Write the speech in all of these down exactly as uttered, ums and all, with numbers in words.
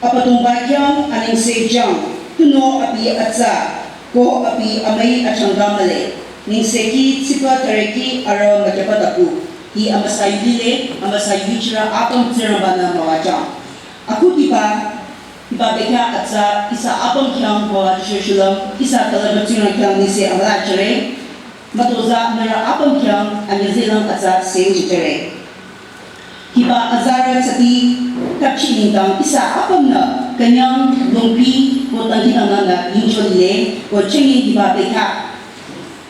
Abüdongba khyang anengse jang, tunüo abi atsa, ko abi amüi achangka mühle, nengsekhi tsipa tareki arüh mükyüpa taku, hi amüsa yu lile, amüsa yuchirü apüm Tsingrangba-nü müwajüng. Akhudiba, hiba bekhyah atsa, ihsa apüm khyang müwajücho shulüm, ihsa külüpba Tsingrang khyang nengse amüla jüre, mütozah nührü apüm khyang anyüzehlang atsa seng jüre. Hiba azarü tsati thapchi nengdang ihsa apümnü künyang longpi ko dangkhidangnangnü yingcho lile ko chünye hiba bekhyah.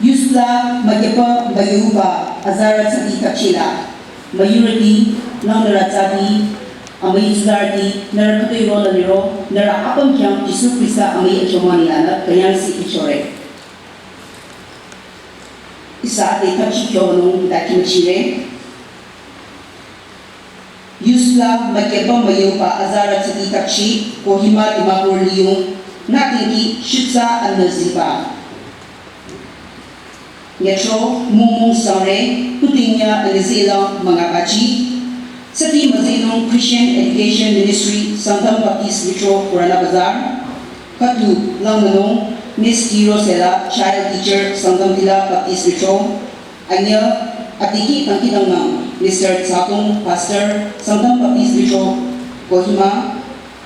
Yusla mükyüpa müyuba azarü tsati thapchila. Müyurüti, langnürü tsati, amüi tsudarüti, nührü khütoi ro la liro, nührü apüm khyang Jisu Khrista amüi achomang nenglanü künyangsi ichore. Ihsa ade thapchi kyo nung da kimchire. Yusla mükyüpa müyuba azarü tsati thapchi Kohima Dimapur liyung, nü tingki shutsa anüziba. Nyücho mungmung sangre, kutingya anüzehlang müngabachi. Tsati müzehnung Christian Education Ministry, Sangtam Baptist Lithro, Purana Bazar. Khüdu langnünung Miss T Rosella, Child Teacher, Sangtam Tila Baptist Lithro. Anyü, adikeh dangkhidangnang, Mister Tsatung, Pastor, Sangtam Baptist Lithro, Kohima.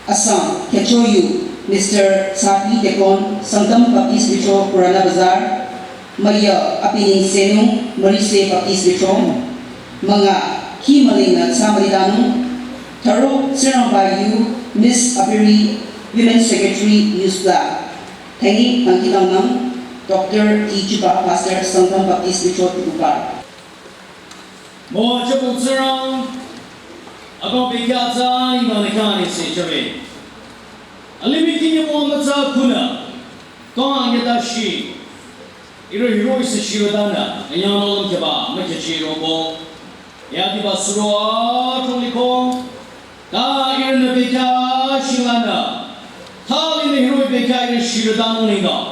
Asang, khyüchoyu, Mister Tsapi Tekon, Sangtam Baptist Lithro, Purana Bazar. Müya, abi nengsenung, Marise Baptist Lithro. Münga, khi mülingnü tsa mülitanung. Thüro, Tsingrangba yu, Miss Abiri, Women Secretary, Yusla. Thangi, dangkhidangnang, Doctor T Chuba, Pastor, Sangtam Baptist Lithro, Tikuba. Mo chapung Tsingrang, akang bekhyah atsa nengdang nü khyang nengse jüre. Alimih kinyi mo amütsa khunü, kang anyüdashi, ihrü hiroh-i sü shirütanü, anyang nohlüm khyaba, mükyachi roko. Yadiba suro atong liko, ta ihrünü bekhyah shinglanü, thalinü hiroh-i bekhyah ihrü shirütanung nengdang.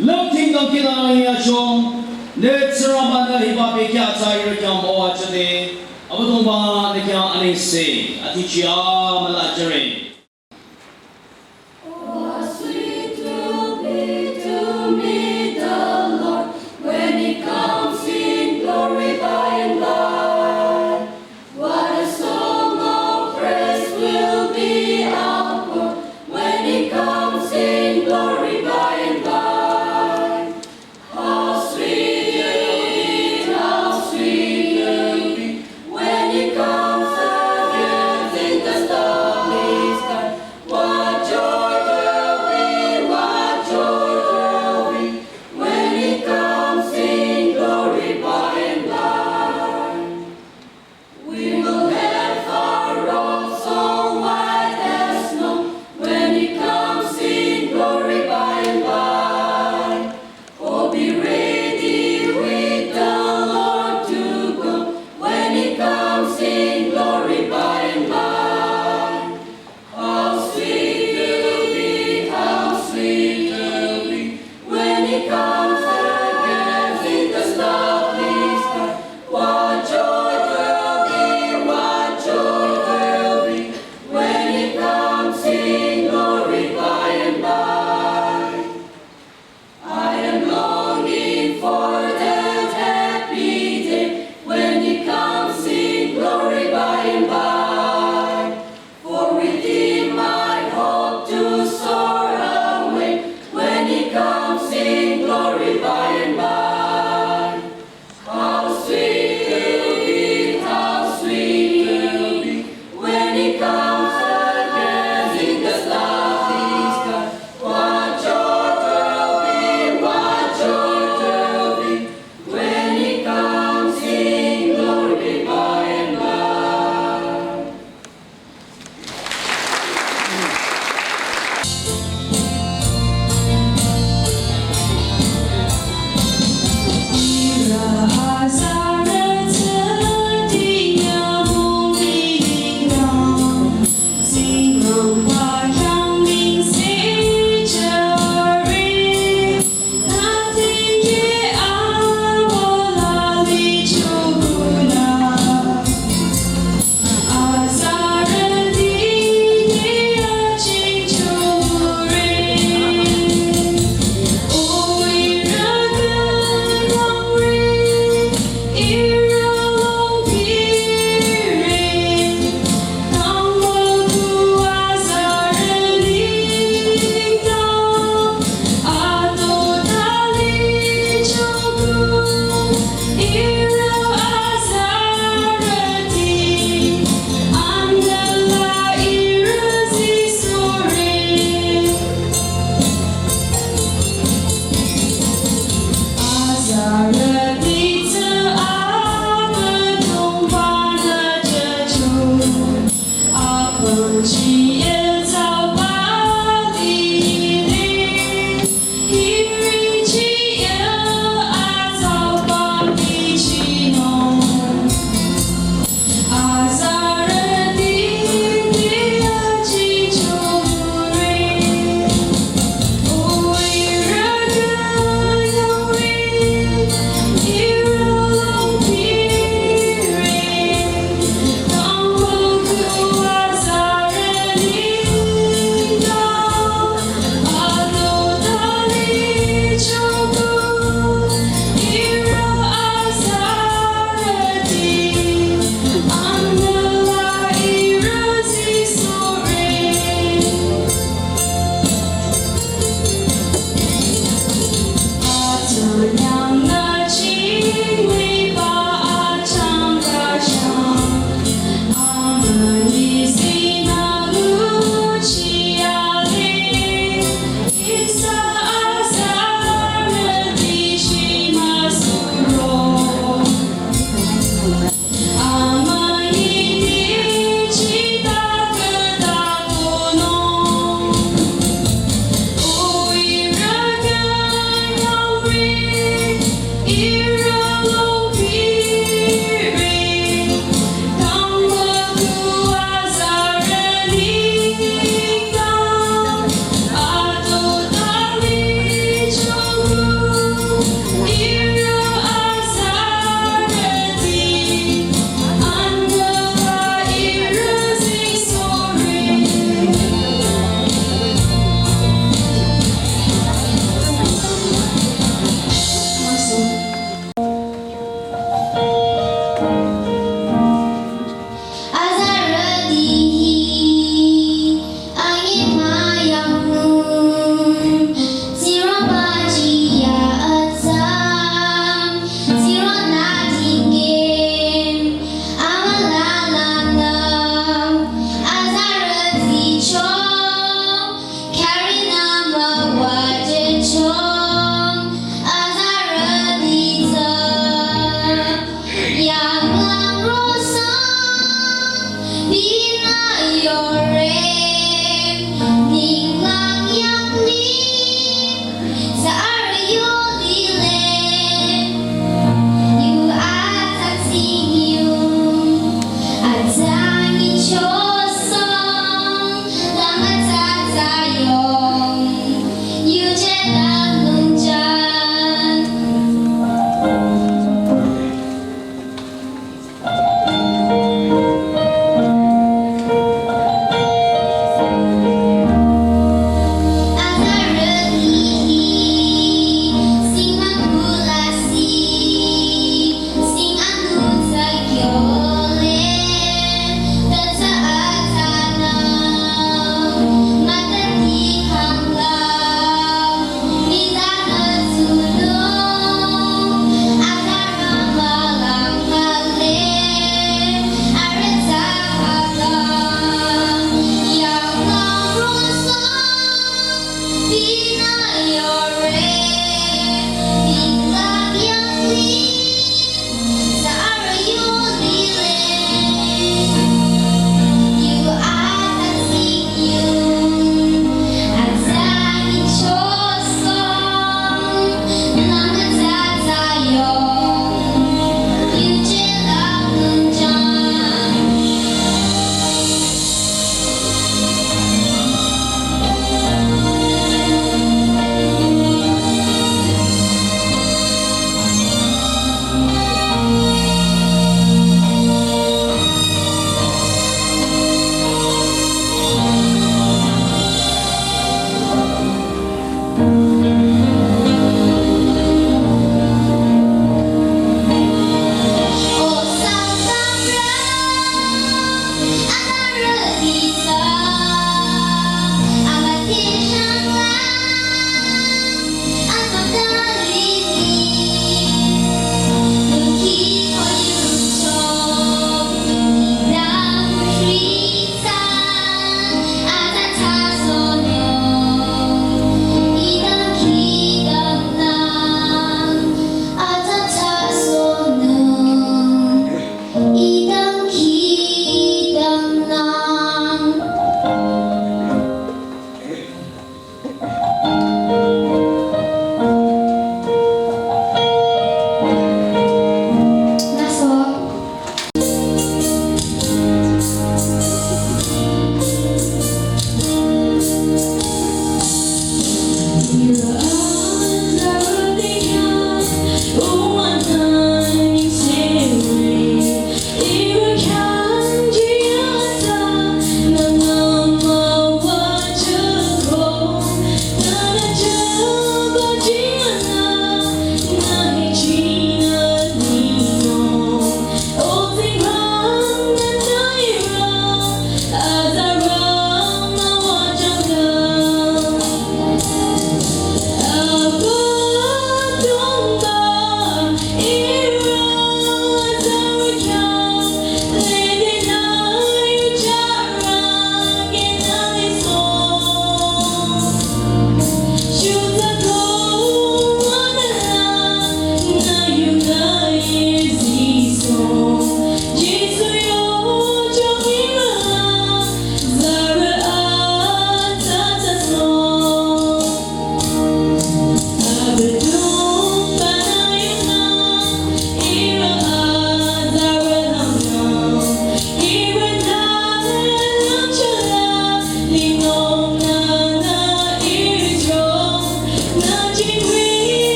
Lümting dangkhidangnang yachong, nü Tsingrangba-nü hiba bekhyah atsa ihrü khyang müwajüde, Abüdongba nü khyang anengse, atichi amüla jüre. Oh, how sweet it will be to meet the Lord when He comes in glory by and by. What a song of praise will be our God when He comes in glory by and by. How sweet, how sweet when He comes again in the starlit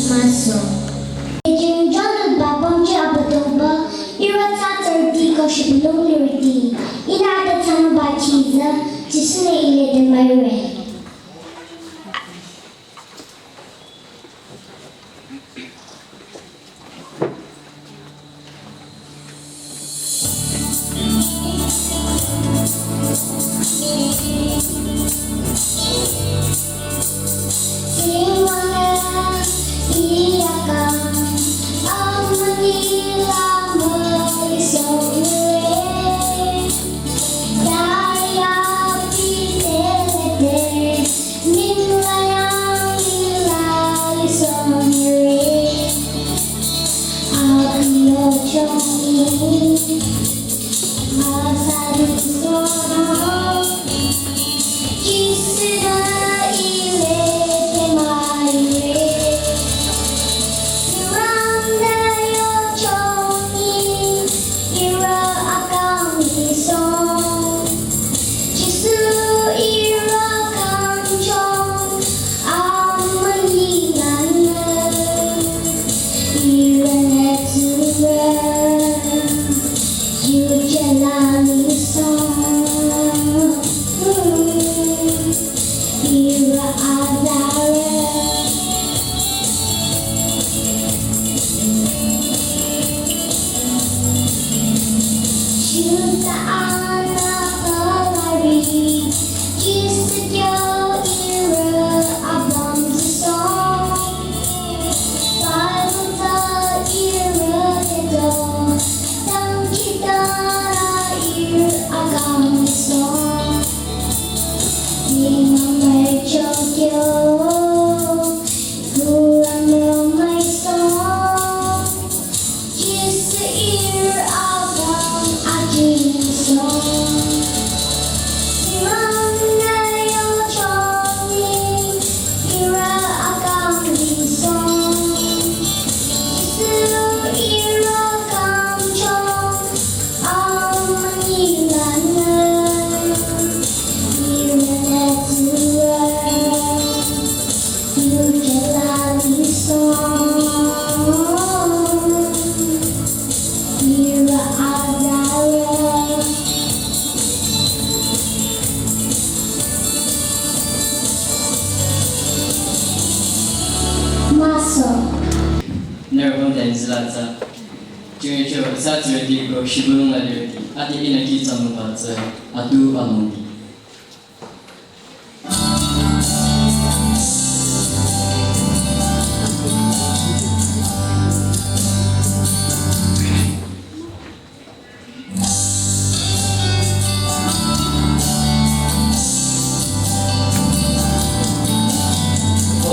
Maso. Ejeng John Baptist Abüdongba, ihrü tsatsa rüti ko shibülung lirüti, ihnü ade thsanungba chiza, Jisu-nü ile de müire. Maso. Nührü pümden zila tsü. Jingye cho sa tsürüti ko shibülung la lirüti. Ati ihnü kih thsanungba tsü atu alongdi.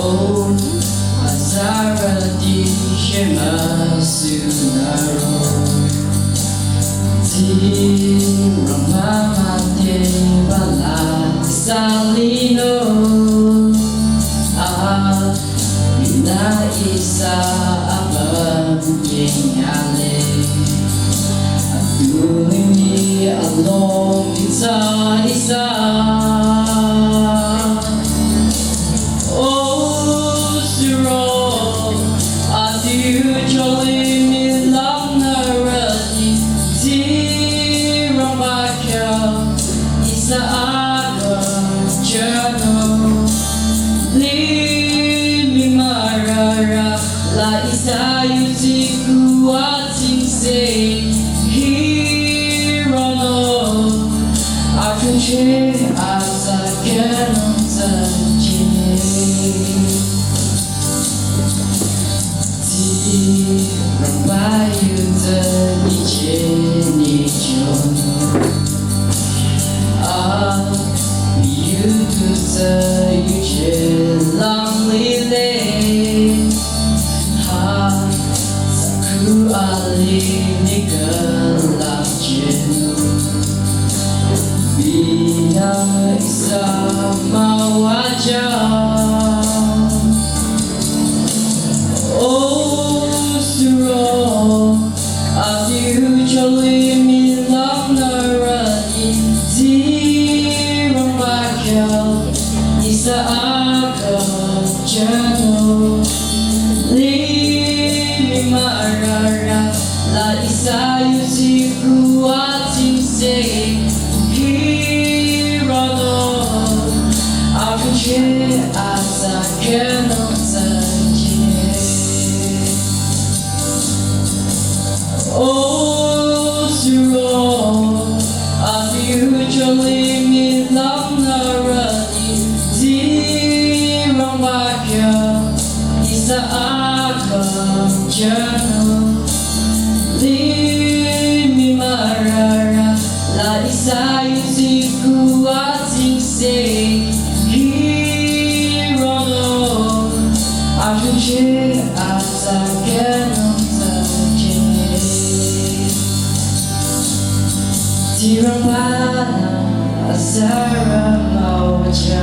O azarüti shemüsunü ro, Tsingrangba müdhebala salino. A Ina ihsa apüm kenyale. Atu limih along ihsa ihsa. O suro, adiu choli milang narati, Tsingrangba kyo ihsa akang chano. Limih mürara la ihsa yusi kuwa tsingse hirono. Atunche asa kenong tsanche. Tsingrangba yutsa iche nicho. A, yutu tsü yuche lang lile. Ha, saku ali nika lang chenu. Bi Isa müwajü. O suro, abi ucholi milang narani, Tsingrangba kyo, Isa akang jeno. Limih mürara, la Isa yusi kuatsingse, hirono, akuche atsa keno tsanje. O suro, abi ucholi milang narani, Tsingrangba kyo, Isa akang jeno. Limih mürara, la Isa yusi kuatsingse, hirono, akuche atsa keno tsanje. Tsingrangba nü asürü müwajü.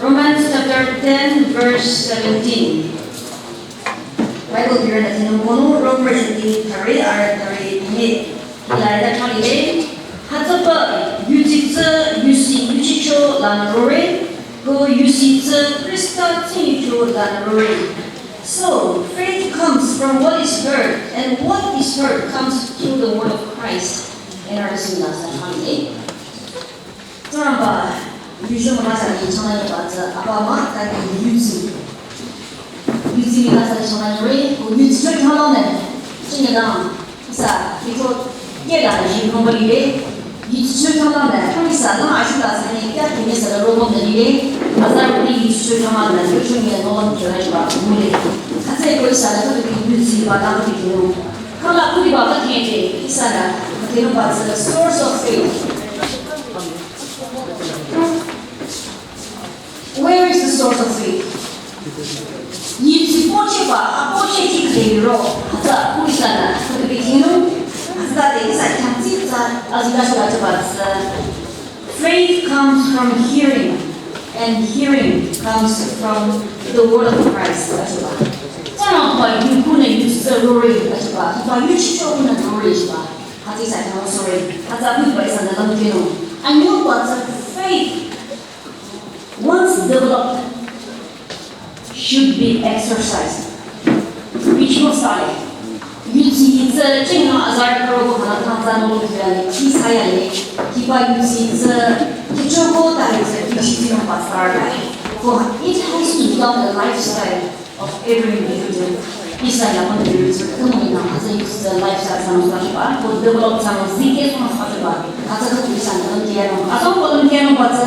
Romans chapter ten, verse seventeen. Bible bira da sinu bonu Romans chapter ten, verse seventeen. Laida thali le, hütsüba yusi tsü yusi yuchicho lanü rore, ko yusi tsü Khrista tsü yucho lanü rore. So, faith comes from what is heard, and what is heard comes through the word of Christ. Enarüsü nasa hangde. Tsanba, yusho mama sa ni chama ni ba tsa, apa ma ta ni yuzi. Yuzi ni nasa chama ni re, ko yuzi chwe chama ne. Chinga dang. Ihsa, kito, kela, yi, nobody de. Yi, tsü, kama, na, ihsa, na, ashi, la, sa, ni, kya, kini, sa, la, robo, na, ni, de. Azar, ni, yi, tsü, kama, na, yi, tsü, ni, no, ni, kya, ba, mu, le. Atsa, ko, ihsa, la, ko, ni, yi, tsü, ba, na, ko, ni, no. Kala, ko, ni, ba, ka, ni, de. Ihsa, la, ko, ni, ba, the source of faith. Where is the source of faith? Yi tsi poche ba, a poche ti kle ro, hata kuisa na, kutu bi kinu, hata de isa kyanti ta, azika shwa ta ba tsa. Faith comes from hearing, and hearing comes from the word of Christ. Tsa ba yu kuna yu tsa rori, ba yu chicho kuna rori ba. Hata isa kyanti sorry. Hata kuiba isa na lam kinu. And you got faith. Once developed, should be exercised. Which was I. Yutsi tsü chinga azar karo ko hana tangza no lo kya ni ki saya ni ki ba yutsi tsü ki choko ta ni tsü ki chi tsü no pastor. For it has to become a lifestyle of every individual. Isa ya pun diri tsü kung ni na hasa yutsi tsü lifestyle sa no sa ba ko develop sa no zike sa no sa ba. Hasa ko isa no kya no. Asa ko no kya no ba tsü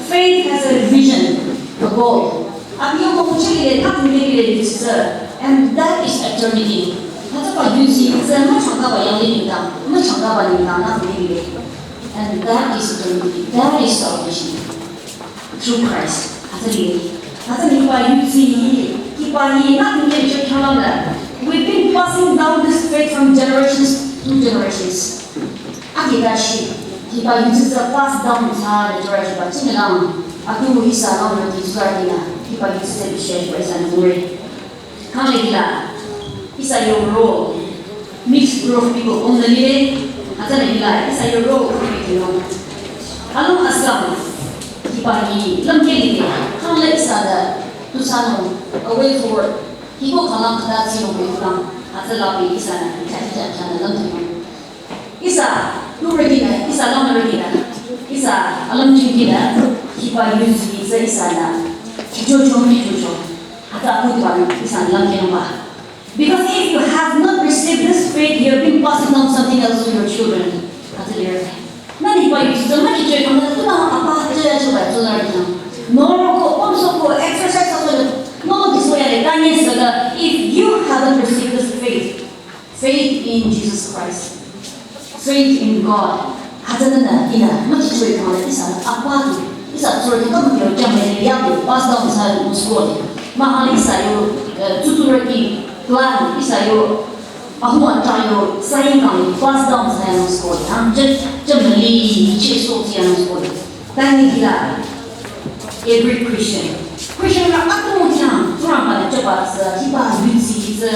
faith has a vision, a goal. Abi yo ko chili le tak ni le le tsü. And that is eternity. Hata ba yutsi tsü ma chang ka ba yang le ni ta, ma chang ka ba ni ta na ni le. And that is eternity. That is salvation. Through Christ. Hata ni, hata ni ba yutsi, ki ba ni na ni le chang ka la. We've been passing down this faith from generations to generations. Aki gashi, ki ba yutsi tsü pass down sa le jora jiba chini lang. Aku isa lang na ki tsara kina, ki ba yutsi tsü bishe jiba isa nure. Kang le gila, isa yo ro, mixed group of people, om na lile, hata le gila, isa yo ro, kang le gila. Along Assam, ki ba ni, lam ke lile, kang le isa da, tu sa no, away for, ki ko kalang kata tsino ko kulang, hata la pe isa na, cha cha cha na lam tsino. Isa, tu regi na, isa lang regi na. Isa, alam chingki na, ki ba yutsi tsü isa na. Kicho cho, kicho cho. Hata aku ba, isa lang ke ba. Because if you have not received this faith, you have been passing down something else to your children. Hata le. Na ni ba yutsi tsü ma kicho kang na tu na apa cha ya cho ba tsü na ri na. No ro ko, pom so ko, exercise so ko. No ko kiso ya le, ka ni sa ga, if you haven't received this faith, Faith in Jesus Christ. Faith in God. Hata na ina, ma ki chwe kama isa apa tu. Isa tsura ki kama ki kya me ya ko pass down sa yo school. Ma ha isa yo, eh, tutu ra ki plan, isa yo, ahu ata yo, sa yin kang pass down sa yo school. Ha, je, je me li, che so ti yo school. Tani kila, every Christian. Christian la atu mo tiang, Tsingrangba le choba tsü, hiba yutsi tsü,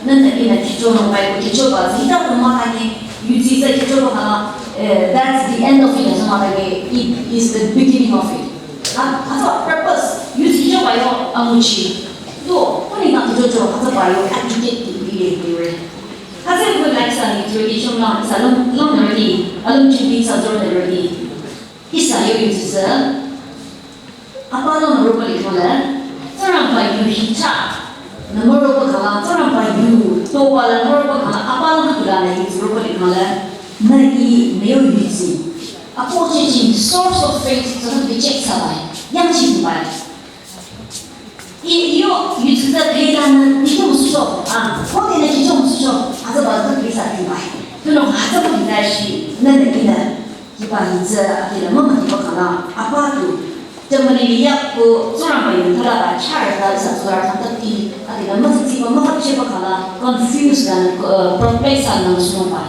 nene ina kicho no bai ko kicho ba, hita ko ma kani yutsi tsü kicho ba kama, eh, that's the end of it, so ma kani, it is the beginning of it. Ha, ha, so purpose, yutsi kicho ba yo, amuchi. To, kuni na kicho cho, ha, so ba yo, agitate ki bi le bi re. Ha, so ko like sa ni, tradition la, sa long, long ready, along to be sa zor ready. Ihsa yo yutsi tsü, apa lang ropa likhang le, Tsingrangba yu hi cha, nü müropa khala, Tsingrangba yu, toba la müropa khala, apa lang khala le yutsi ropa likhang le, nü i me yo yutsi. Apo che chi, source of faith, tsü nü check sa bai, yang chi bai. I, yo, yutsi tsü kheila nü, ni kyo musucho, ah, ko de nü chi cho musucho, hata ba tsü kheisa bai. Tuno hata ba kita shi, nü nü ina. Kiba hi tsü, ati la mama kiba khala, apa tu. Temani li yak ko, Tsingrangba yu thala ba, char ta, sa tsura ta ta ti, ati la mama ti ba, mama che ba khala, confuse la, uh, perplex la, na suma ba,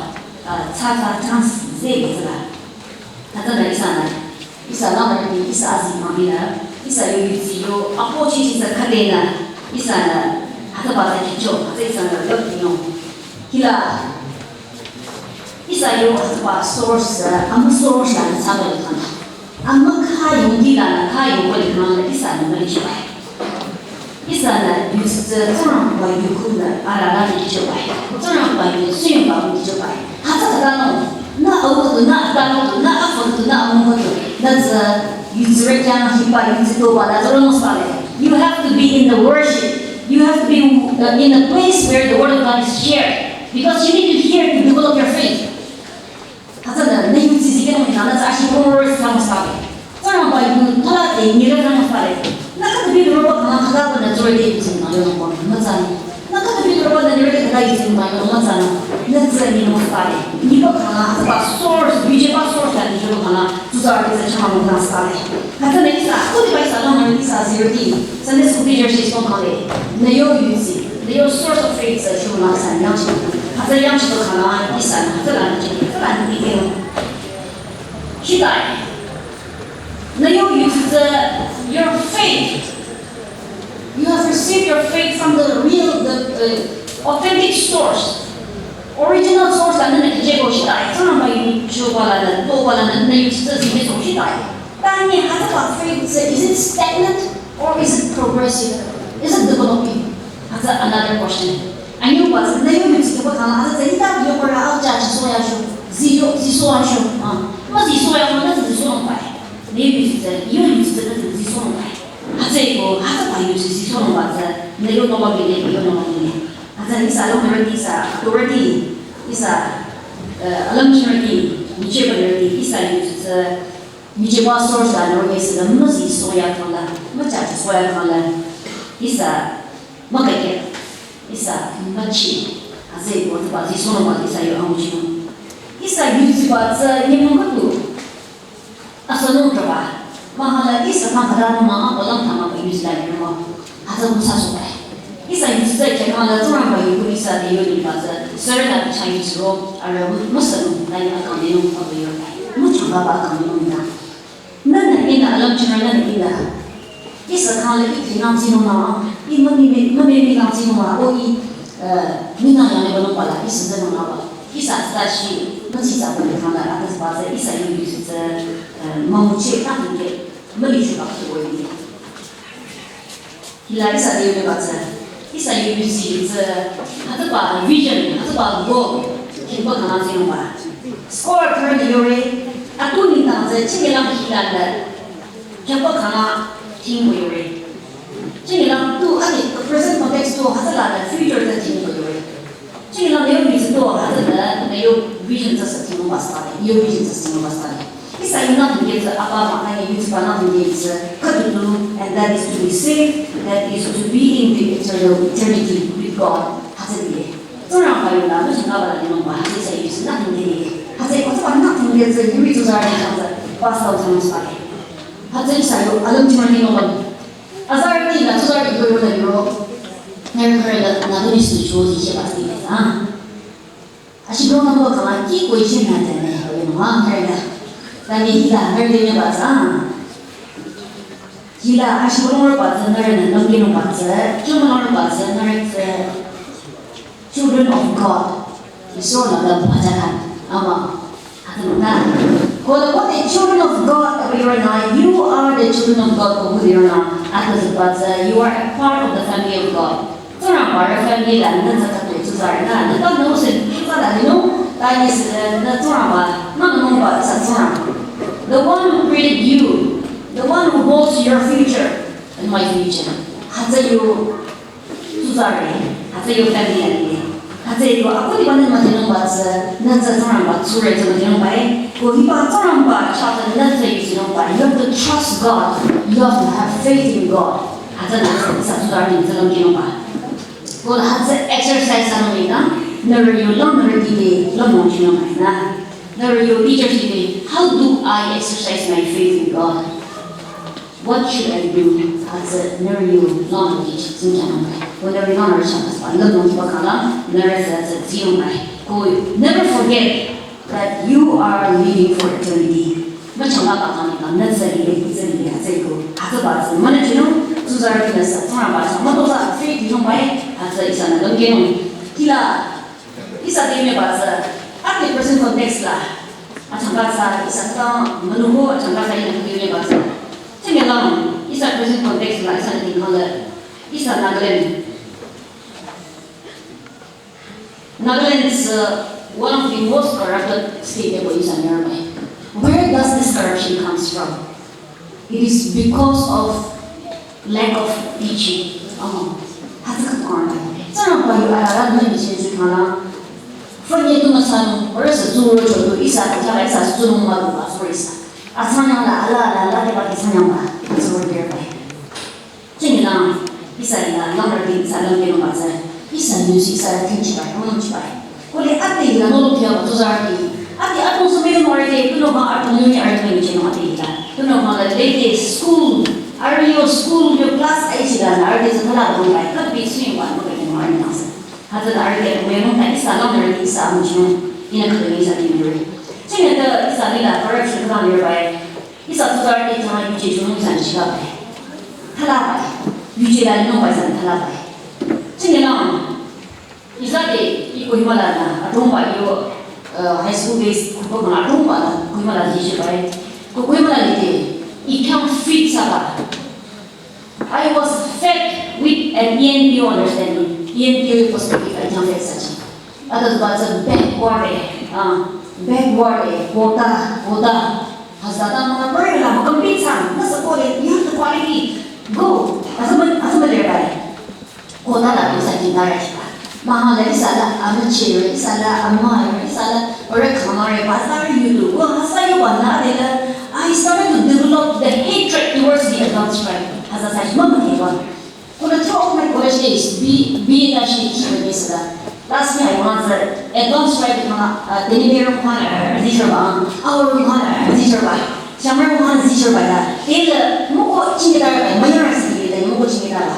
uh, cha cha chance ze ge la. Tata na isa na, isa na na ni, isa azi ma ni na, isa yo yutsi yo, apo chi chi sa khade na, isa na, hata ba ta kicho, hata isa na yo ti no. Kila, Ihsa yo asüba source, ama source la nü thsaba likhang. Ama kha yungdi la nü kha yungba likhang la ihsa nü mülichibai. Ihsanü yutsü Tsingrangba yu kunü arara de kichobai. Tsingrangba yu suyungba yu kichobai. Hütsü khütanung, nü au khüdu, nü ata khüdu, nü afu khüdu, nü amu khüdu, nü tsü yutsürü khyang hiba yutsü toba la zoro nusale. You have to be in the worship. You have to be uh, in a place where the word of God is shared. Because you need to hear to develop your faith. Hütsünü, nü yutsü zikehnung nü nü tsü ashi promo rest kang sale. Tsingrangba yu thala te nire kang sale. Nü khüdu bi roba kang khüdu ba nü zoro de yutsü nü yo nung mütsani. Nü khüdu bi roba nü nire khüdu yutsü nü yo mütsani. Nü tsü ni nung sale. Ni ba kang hütsüba source, bije ba source la ni yo kang tsuzarü tsü chama nung kang sale. Hütsünü ihsa, khüdu ba ihsa lang nü ihsa zirüti. Sunday school teacher shi song kang le. Nü yo yutsü, nü yo source of faith tsü chuma ihsa yangchi. Hütsü yangchi to kang ihsa, hütsü la ni, hütsü la ni. Hitai. Nü yo yutsü tsü your faith. You have received your faith from the real, the uh, authentic source. Original source la nü nü kije ko hitai. Tsingrangba yu choba la nü, toba la nü, nü yutsü tsü zime so hitai. Tani hütsüba faith tsü, is it stagnant or is it progressive? Is it developing? Hütsü another question. Anyi ba tsü nü yo yutsü kiba kang hütsü tsü hita yo para au cha chi soya shu. Zi yo, zi soya shu. Ah. Ma zi soya ma nü zi so nung bai. Nü yo yutsü tsü, yo yutsü tsü nü zi so nung bai. Hütsü ko, hütsüba yutsü zi so nung ba tsü, nü yo nung ba bile, yo nung ba bile. Hütsü ihsa long rüti ihsa, authority, ihsa, uh, alam chirüti, niche ba rüti, ihsa yutsü tsü, Niche ba source la nü ro yesi la müzi soya kang la, mücha soya kang la. Ihsa mükake, ihsa müchi. Aze ko ba zi sono ba ihsa yo amuchi no. Ihsa yutsü ba tsü ni mungkutu. Asa no traba. Mahala ihsa kang kada no mama olam tama ba yutsü la ni no. Hütsü müsa sobai. Ihsa yutsü tsü khyang la Tsingrangba yu ko ihsa te yo liba tsü. Sürü la cha yutsü ro, arüh müsa nung, la ni akang ni nung ba yo. Müchangba ba akang ni nung na. Nü nü ina alam chira nü nü ina. Ihsa kang la ih khyang zi nung na. Ih mami mi, mami mi kang zi nung na. O ih, eh, mi na yang le ba nung ba la, ihsa zi nung na ba. Ihsa tsü shi, müzi tsü ba ni kang la, ata tsü ba tsü, ihsa yu yutsü tsü, eh, mamuche ta ni ke, müli shu ba ku wo ni. Hila ihsa te yonü ba tsü, ihsa yu yutsü tsü, hütsüba vision, hütsüba goal, khyangba kang zi nung ba. Score thürü ni yore, atu nengdang tsü, chini lang hila le, khyangba kang ting ko yore. Chini lang tu, ani, present context tu, hütsüla le, future tsü ting ko yore. Chini lang nü yo yutsü to, hütsü nü, nü yo vision tsü sü ting nung ba sü ta le, yo vision tsü ting nung ba sü ta le. Ihsa yu nü ting tsü, apa ma nü yutsü ba nü ting tsü, khüdu tu, and that is to be saved, that is to be in the eternal, eternity with God. Hütsü le. Tsingrangba yu la, müchangba la ni nung ba, hütsü ihsa yutsü nü ting le. Hütsü ko tsü ba nü ting tsü, yu yutsü za ni hütsü, ba sü ta nung sü ta le. Hütsü ihsa yu, alam chima ni nung ba. Azarüti la tsuzarüti ko yonü yoro. Nührü nührü la nü du ni sü cho zi che ba sü ni ta. Ashi bro nü ba kang ki ko ichi nü ta ne ko yonü ma nührü la. Ta ni hila nührü te ne ba tsü. Hila ashi bro nü ba tsü nührü nü nung ki nü ba tsü. Chuma nü ba tsü nührü tsü. Children of God. Iso na da pajakan. Ama. Atana. Koda kote children of God, you are not. You are the children of God, ko ku you are not. Ata zipatsa, you are a part of the family of God. Tsingrangba rü family la nü tsü khüdu tsuzarü nü, nü ta nü usen tsuzarü nü, ta ni sü nü Tsingrangba, nü nü nungba sa Tsingrangba. The one who created you, the one who holds your future and my future. Hütsü yu tsuzarü, hütsü yo family ani. Hütsüeko akhudiba nü müdhenungba tsü, nü tsü Tsingrangba tsurü tsü müdhenungba e. Ko hiba Tsingrangba chah tsü nü tsü yusinungba. You have to trust God. You have to have faith in God. Hütsü nü tsü tsuzarü nü tsü lümdhenungba. Ko hütsü exercise thsanung nengdang, nührü yo lang nührü dide lümdhenungba nü. Nührü yo teacher dide, how do I exercise my faith in God? What should I do? Hütsü nührü yo lanü ki tsingkyanungba. Ko nührü lanü rüchang kasba lümnung kiba khala nührü tsü tsü tsinungba. Ko never forget that you are living for eternity. Müchangba ba khala nü tsü lile, itsü lile, hütsüeko. Hütsüba tsü münüchinung, tsuzarüti nü sü Tsingrangba chah mütozah faith linungba, hütsü ihsanü lümdhenung. Hila, ihsa te neba tsü, ati present context la. Achangka tsü, ihsa ta, münüko, achangka tsü, ihsa te neba tsü. Tsingelang, ihsa present context la, ihsa te khala. Ihsa Nagaland. Nagaland is uh, one of the most corrupted state ever is nearby. Where does this corruption comes from? It is because of lack of teaching. Oh, hütsü kangba. Tsürü ba yu ara ara nü mission sü khala. Fanye tu masan, ora sa tu ro cho tu ihsa ta ihsa tu ma tu ba so ihsa. Asanya la ala ala ala ke ba ke sanya ba. Tsürü ba. Tsinglang, ihsa ila, langrüti ihsa lam keno ba tsü, ihsa news ihsa la tingchiba, ronungchiba. Kole ate ila nolo kia ba tsuzarüti. Ate atong sumile morite, kuno ba atong yuni arite ngicheno ate ila. Kuno ba la late school, arüh yo school yo class aichi la, arüh de sa thala ba nungba, kapi suyung ba nungba keno arüh nangse. Hütsüla arüh de mwenung ta ihsa langrüti ihsa amuchino, ina kado ihsa tingre. Tsingeta ihsa lila corruption kang nearby. Ihsa tsuzarüti khyang yuje chonung ihsa nyichila bai. Thala bai. Yuje la linung bai san thala bai. Tsinglang. Ihsa de i Kohima la na, atong ba yo, uh, high school days, ko ko na atong ba la, Kohima la ji shi bai. Ko Kohima la ni de, i khyang fit sa ba. I was fed with an E N P O understanding, E N P O perspective, I khyang fit sa ji. Ata ba tsü backward eh, ah, backward eh, quota, quota. Hütsüta mah pare la, mah compete sang, nüsa kole, you have the quality, go. Asa mah, asa mah le bai. Quota la, ihsa jingda re ba. Maha la ihsa la, ama chere, ihsa la, ama, ihsa la, ore khamare, ba sa re yudu. Wa, hütsü yo ba na de la. I started to develop the hatred towards the advanced tribe. Hütsü sa, mah mah de wa. Kona throughout my college days, B, B national achievement is the last year I was uh, advanced right kona, uh, Tenibero kona teacher ba, our kona teacher ba, Shamra kona teacher ba ya. Ila muko chingita ba, mayara si ila muko chingita ba.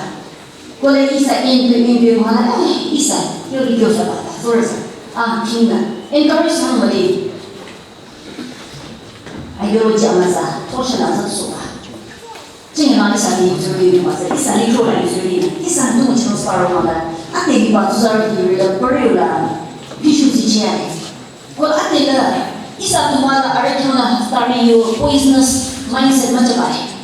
Kole ihsa in pe in pe kona, eh, ihsa, yo yo sa ba, sorry sa. Ah, chinga. Encourage sang mali. Ideology amüsa, social amüsa soba. Tsinglang ihsa ni yuzuri ni masa, ihsa ni kyo la yuzuri ni, ihsa ni tumu chino sparo mala, ate ni ba tsuzarü ni rila, pari la, pishu si chia. Ko ate la, ihsa tumala, are kyo la, tari yo, poisonous mindset ma chabai.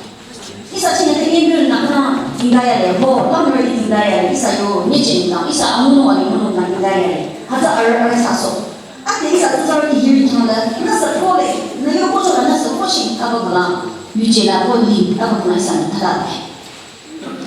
Ihsa chine te yinbyu na kana ingaya le, ho, lamre ingaya le, ihsa yo, nyeche na, ihsa amunu ani munu na ingaya le. Hütsü are, are sa so. Ate ihsa tsuzarü ni hiri khyang la, nüsa kole, nü yo kocho la nüsa kochi, aba kala, yuje la koli, aba kala ihsa ni thala bai.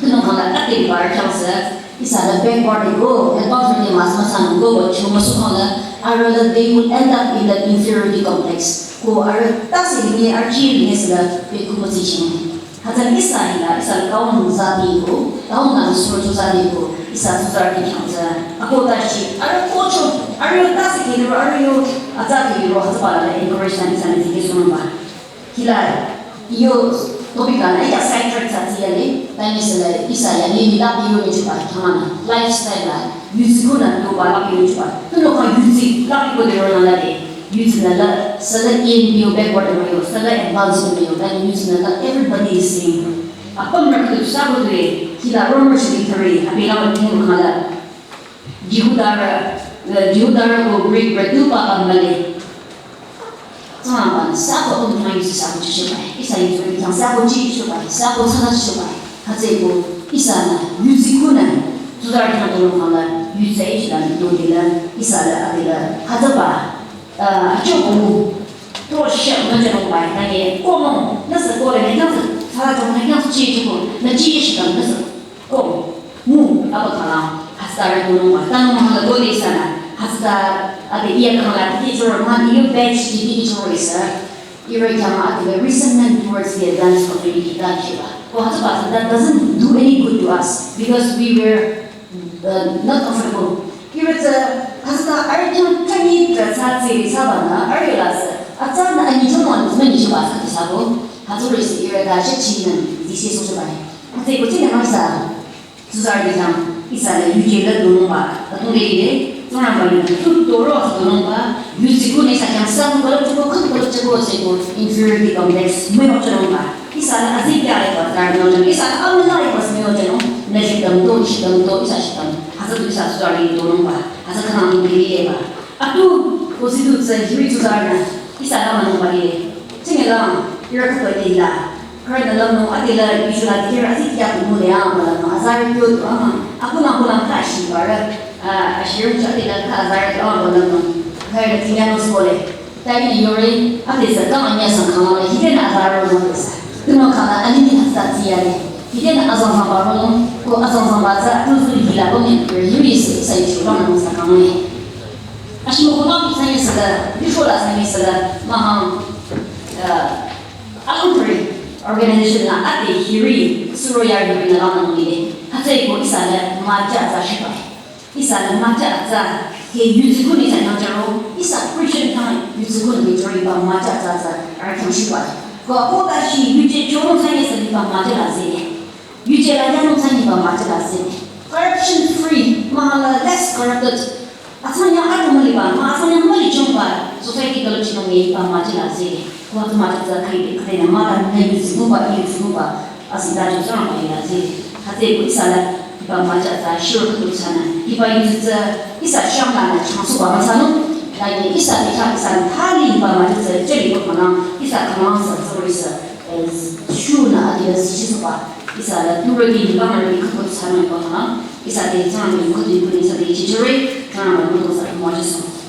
Tunung khyang la, ate bar khyang sa, ihsa la backward go, advance ni mas mas ang go, go chu masu khyang la, arüh la, they will end up in the inferiority complex. Ko arüh tase ni archi ni sa la, pe ku position. Hütsüla ihsa hila, ihsa town zati ko, town la suro cho zati ko, ihsa tsuzarü ni khyang tsü. Ako ta shi, arüh kocho, arüh yo tase kiri ro, arüh yo atsa kiri ro, hütsüba la encourage na ihsa ni zike sunung ba. Hila, iyo topic la, iya side track sa zi ya le, ta ni sa la, ihsa ya le, mi la iyo ni chuba, khyang na, lifestyle la, yuziko na, to ba la iyo chuba, to no ka yuzi, la iyo de ro na la de. Youth nü la, sala E N P O backward mayo, sala advance mayo, then youth nü la, everybody is same. Apüm rakh tu sa ko dure, kila romer shi thare, abi la ma tin khala. Jihudara, eh, Jihudara ko Greek ra tu pa pa male. Tsama ban sa ko um trying to sa ko chi bai. Ihsa youth ri tang sa ko chi chi bai, sa ko sa chi bai. Hütsüeko, ihsa nü, youth ko nü, tsuzarü tang to khala, youth sa ihsa nü, to de la, ihsa la, abi la, hütsüba. Ah, acho ko mu. To shia na jano bai na ye. Ko mu. Na sa ko le na sa. Sa jong na sa chi chi ko. Na chi shi kan na sa. Ko mu. Aba kala. Hasta re ko no ba. Ta no ma la ko le sa na. Hasta ate iya kala ti cho ma ni yo batch ti ti cho re sa. Ira kya ma ate resentment towards the advanced community ta chi ba. Ko hasta ba that doesn't do any good to us because we were uh, not comfortable. Kira tsü, hasta arjun kani tsü tsü tsiri saba na, arjun la tsü, atsa na ani chon wan zmen ni shiba sa tsü sabo, hatu resi ira da shi chi nan, di shi so shiba. Hatu ko chi na ma sa, tsuzarü ni tang, ihsa la yuje la dunung ba, atung de de, tunang ba ni tu to ro dunung ba, yuzi ku ne sa kyang sa ko lo ko ko ko ko se ko inferiority complex, me ho chon ba. Ihsa la azi kya le ba, tar no, ihsa la amna le ba, smi yo jeno, na shi dam do, shi dam do, ihsa shi dam. Hasa tu ihsa tsuzarü ni donung ba, hasa khanang ni le ba. Atu, ko si tu tsü hiri tsuzarü na, ihsa la manung ba le. Tsinglang, ira ka to le la. Kharü nü lümnung adila yuchula dikehre azikyah tu mülea mülümnung azarü kyo tu ama. Akula kula kha shi barü, ah, ashirung cha adila kha azarü tu ama mülümnung. Kharü tingya no skole. Taini yore, adisa kama nya sang kama le, hide na azarü no disa. Tuno kama ani ni hasa tiyale. Hide na azang sang baro no, ko azang sang ba za, tu su hila ko ni, yuri se, sa yuchu, rang no sa kama le. Ashimo ko ma sa ni sa da, yucho la sa ni sa da, mahang, ah, Alukri organization la ade hiri suro ya hiri na lama nile. Hütsüeko ihsa le maja atsa shiba. Ihsa le maja atsa ke yutsukuni sa nangcharo. Ihsa Christian kang yutsukuni ke chori ba maja atsa atsa ara kang shiba. Ko ko ta shi yuje choro sa ye sa ni ba maja la zele. Yuje la yano sa ni ba maja la zele. Corruption free, mahala less corrupted. Asanya adu mali ba, ma asanya mali chong ba, society kalo chino nge ba maji la zele. Kwa tu maji za kai de kai na ma la na yu zimu ba, yu zimu ba, asi da jo zang ba la zele. Hütsüeko ihsa la ba maji za shiro kutu sana. Iba yu zi ihsa shang la na chang su ba ma sanu. La ye ihsa de cha ihsa thali ba maji za jeli ko mana, ihsa kama sa zori sa. Shu na adi la si shi su ba. Ihsa la tu re di la ma re kutu sana ba ma. Ihsa te Tsingrangba yu khüdu yu khüdu ihsa te ichichire, Tsingrangba yu khüdu sa yu mwa Jisu.